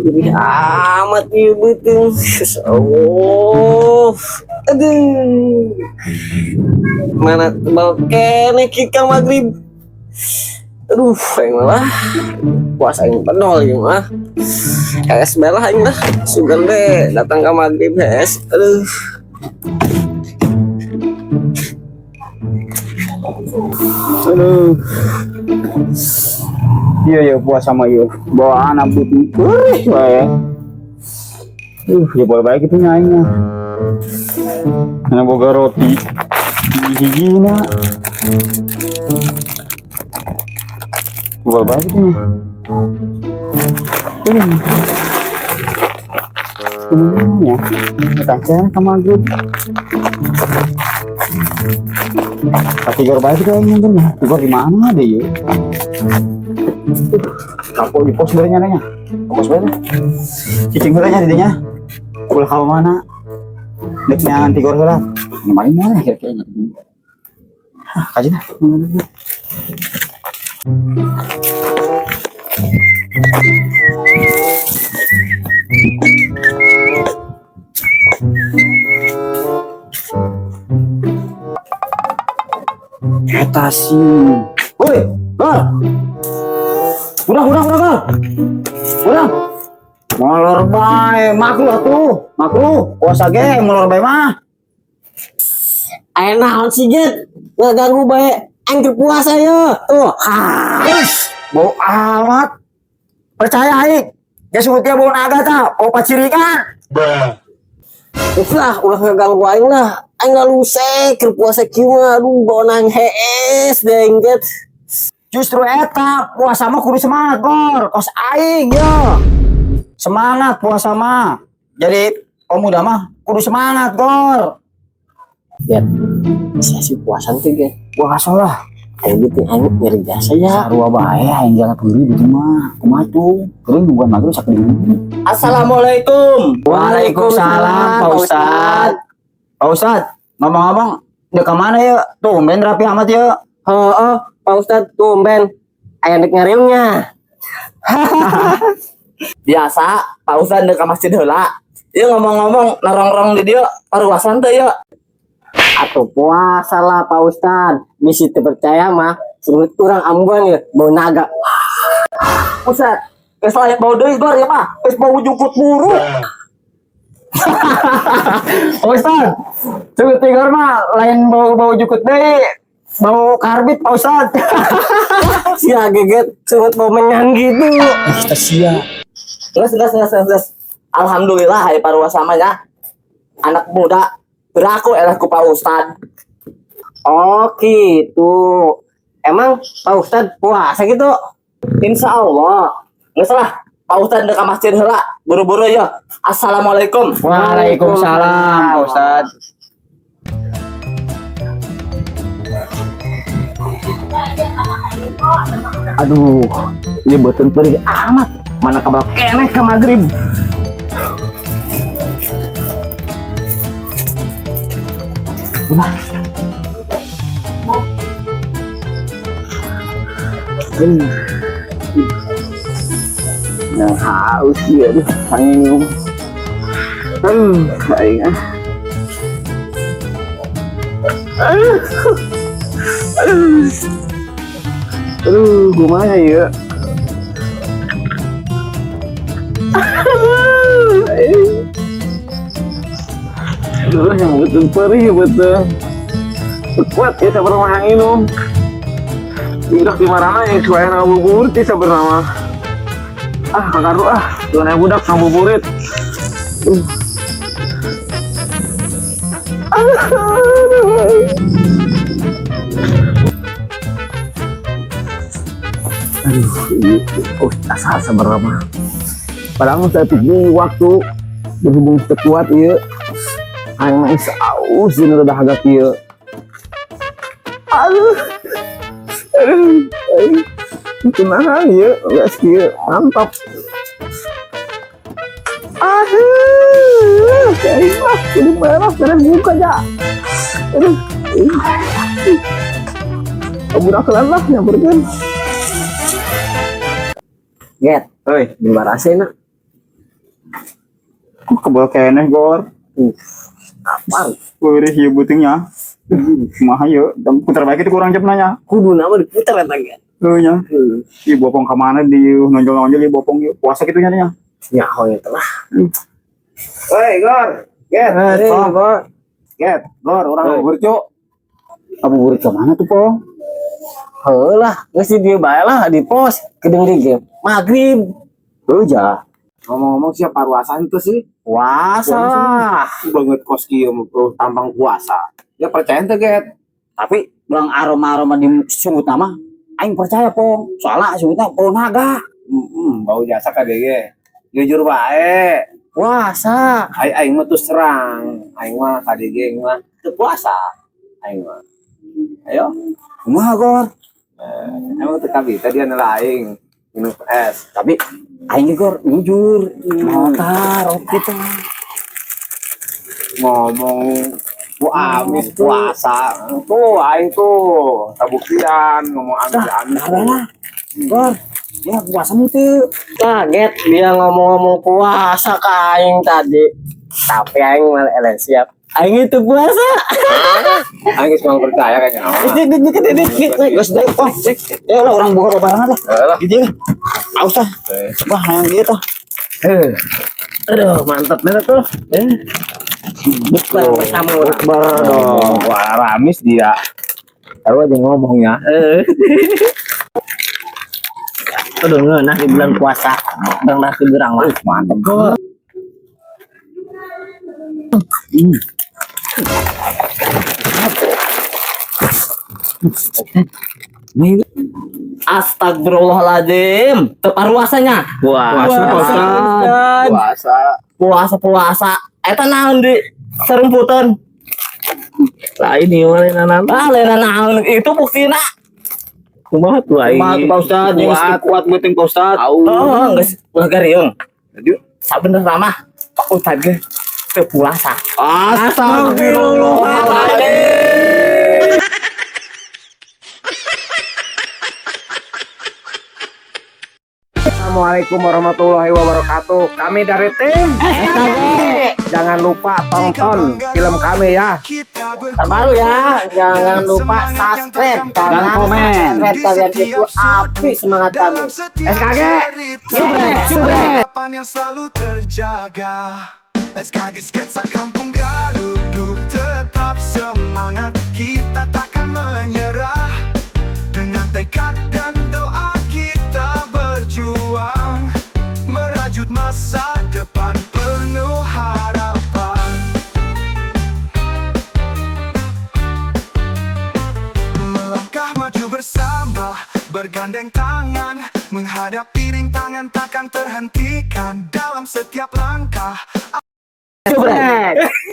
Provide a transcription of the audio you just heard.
Gede amat ieu beuteung. Allah. Aduh. Mana tebal keneh kieu ka magrib. Aduh, aing mah lah. Puasa aing pedol ieu mah. Hees bae lah aing lah. Sugan be datang ka magrib hees. Aduh. Aduh. Iya ya puasa mah ieu. Bawaan beuteung perih wae. Ya boleh baik itu nya aing mah. Mana boga roti hiji-hijina. Boleh baik itu nya. Ini ya, kita ka maghrib. Tapi gor baik itu aing nontonnya. Tigor di mana deh ya? Kapok di pos sebenarnya nanya. Pos berapa? Cicing heula nya di dinya. Ulah ka mana? Dek neangan tigor heula. Main mana kira-kira? Ah, kaji dah. Eta sih. Woi, Gor. Udah, Gor. Udah. Molor bae, makruh atuh. Makruh, puasa ge molor bae mah. Aya naon sih, Get? Ngaganggu bae. Aing keur puasa ya. Tuh. Ha. Wis, bau amat. Percaya aing. Geus dia bau naga tah, bau pacirikan. Geus lah, ulah ngaganggu aing lah. Aing ngaluse keur puasa kieu mah. Aduh, bau nang hees deh aing, Get. Justru eta puasa mah kudu semangat, Gor. Kos aing yo. Semangat puasa mah. Jadi pemuda mah kudu semangat, Gor. Get. Sia sih puasa teh, Get. Puasa lah. Aing gitu aing nyeri jasa ya. Sarua bae aing jalan peuri gitu mah. Kumaha tuh? Keuring nungguan maghrib sakedeung. Assalamualaikum. Waalaikumsalam, Pak Ustad. Pak Ustad, ngomong-ngomong, udah ke mana ya? Tumben rapi amat ya. Heeh, Pak Ustad tumben. Aya nek ngariungnya. Biasa, Pak Ustad deuk ka masjid heula. Ieu ngomong-ngomong narongrong di dieu paruasan teh ieu. Atau puasa lah Pak Ustad. Bisi teu percaya mah, sungut urang ambuan ya, bau naga. Ustad, geus lain bau deui gor ya mah, geus bau jukut buruk. Pak Ustad, sungut tigor mah lain bau-bau jukut deui, bau karbit Pak Ustad. Sia geget, sungut bau menyan gitu. Kita sia. Geus geus geus geus. Alhamdulillah aya paruasa mah nya. Anak muda beraku eleh ku Pak Ustad. Oh gitu. Emang Pak Ustad puasa gitu? Insya Allah. Geus lah, Pak Ustad deuk ka masjid heula. Buru-buru ya. Assalamualaikum. Waalaikumsalam Pak Ustad. Aduh, ini beuteung perih amat. Mana kabel keneh ka maghrib. Udah. Nah, haus dia aduh, minum. Aduh, aing ah. Aduh. Aduh. Aduh, kumaha ya? Aduh, yang betul perih betul. Kuat ya sabar mah minum. Budak di marana yang suaya ngabuburit ya sabar mah. Ah, kakaru ah, tuan budak ngabuburit. Aduh, oh, asal sabar mah. Padahal saya di waktu berhubung sekuat ieu. Aing mah geus aus dina dahaga kieu. Aduh. Aduh, aing kunaha ieu geus kieu, mantap. Aduh, aing mah kudu merah beres buka ja. Aduh. Budak lah nyamperkeun. Get, Oi, di barasena. Kok kebal keneh gor. Apaan? Perih ieu beuteungnya. Kumaha ieu? Putar baik itu kurang jep nanya. Kudu nama diputar eta ge. Heuh nya. Ieu bopong ka mana di nonjol-nonjol ieu bopong ieu. Puasa kitu nya nya. Nyaho eta lah. Oi, Gor. Get. Eh, Gor. Get, Gor, urang ngabuburit yuk. Ngabuburit ka mana tuh, Pong? Heuh lah, geus di dieu bae lah di pos kedeung di ge. Maghrib. Heuh ja. Ngomong-ngomong siapa paruasan itu sih? Puasa. Banget kos kieu tampang puasa. Ya percaya ente, Get. Tapi belang aroma-aroma di sungut nama aing percaya Pong. Soalnya sungutna bau naga. Bau jasa ka ge. Jujur bae. Puasa. Aing aing mah tuh serang. Aing mah ka ge aing mah teu puasa. Aing mah. Ayo, Kumaha Gor? Emang teu kabita dia nela aing minum es. Tapi aing ge, Gor jujur. Mau roti teh. Ngomong bu amis puasa. Tuh aing tuh kabuktian ngomong amis amis. Lah. Gor, ya puasa teu. Kaget dia ngomong-ngomong puasa ke aing tadi. Tapi aing malah eleh siap. Aing itu puasa. Aing geus mau percaya kayaknya. Geus deui, Pong. Ya lah orang buka barengan lah. Gitu ya. Aus ah. Wah, hayang ieu tah. Aduh, mantap banget tuh. Bukber bersama orang. Bukber dong. Wah, ramis dia. Tahu aja ngomongnya. Aduh, ngeunah di bulan puasa. Bang nasi gerang lah. Mantap. Gor. Astagfirullahaladzim. Teu paruasanya. Puasa, Ustad. Puasa. Puasa-puasa. Eta naon di serumputan? Lain ieu mah lain naon. Ah, lain naon itu buktina. Kumaha tuh aing? Kumaha tuh Pak Ustad? Geus Kuat. kuat beuteung Pak Ustad. Oh, geus ulah gariung. Jadi Sabenerna mah Pak Ustad ge teu puasa. Astagfirullahaladzim. Assalamualaikum warahmatullahi wabarakatuh. Kami dari tim Jangan lupa tonton film kami ya. Terbaru ya, jangan lupa subscribe Dan komen. Subscribe kalian itu api semangat kami. SKG. Subrek, subrek. Harapan yang selalu terjaga. SKG Sketsa Kampung Garuduk tetap semangat, kita takkan menyerah. Dengan tekad dan doa kita berjuang, merajut masa depan penuh harapan. Melangkah maju bersama, bergandeng tangan, menghadapi rintangan takkan terhentikan dalam setiap langkah. Subrek.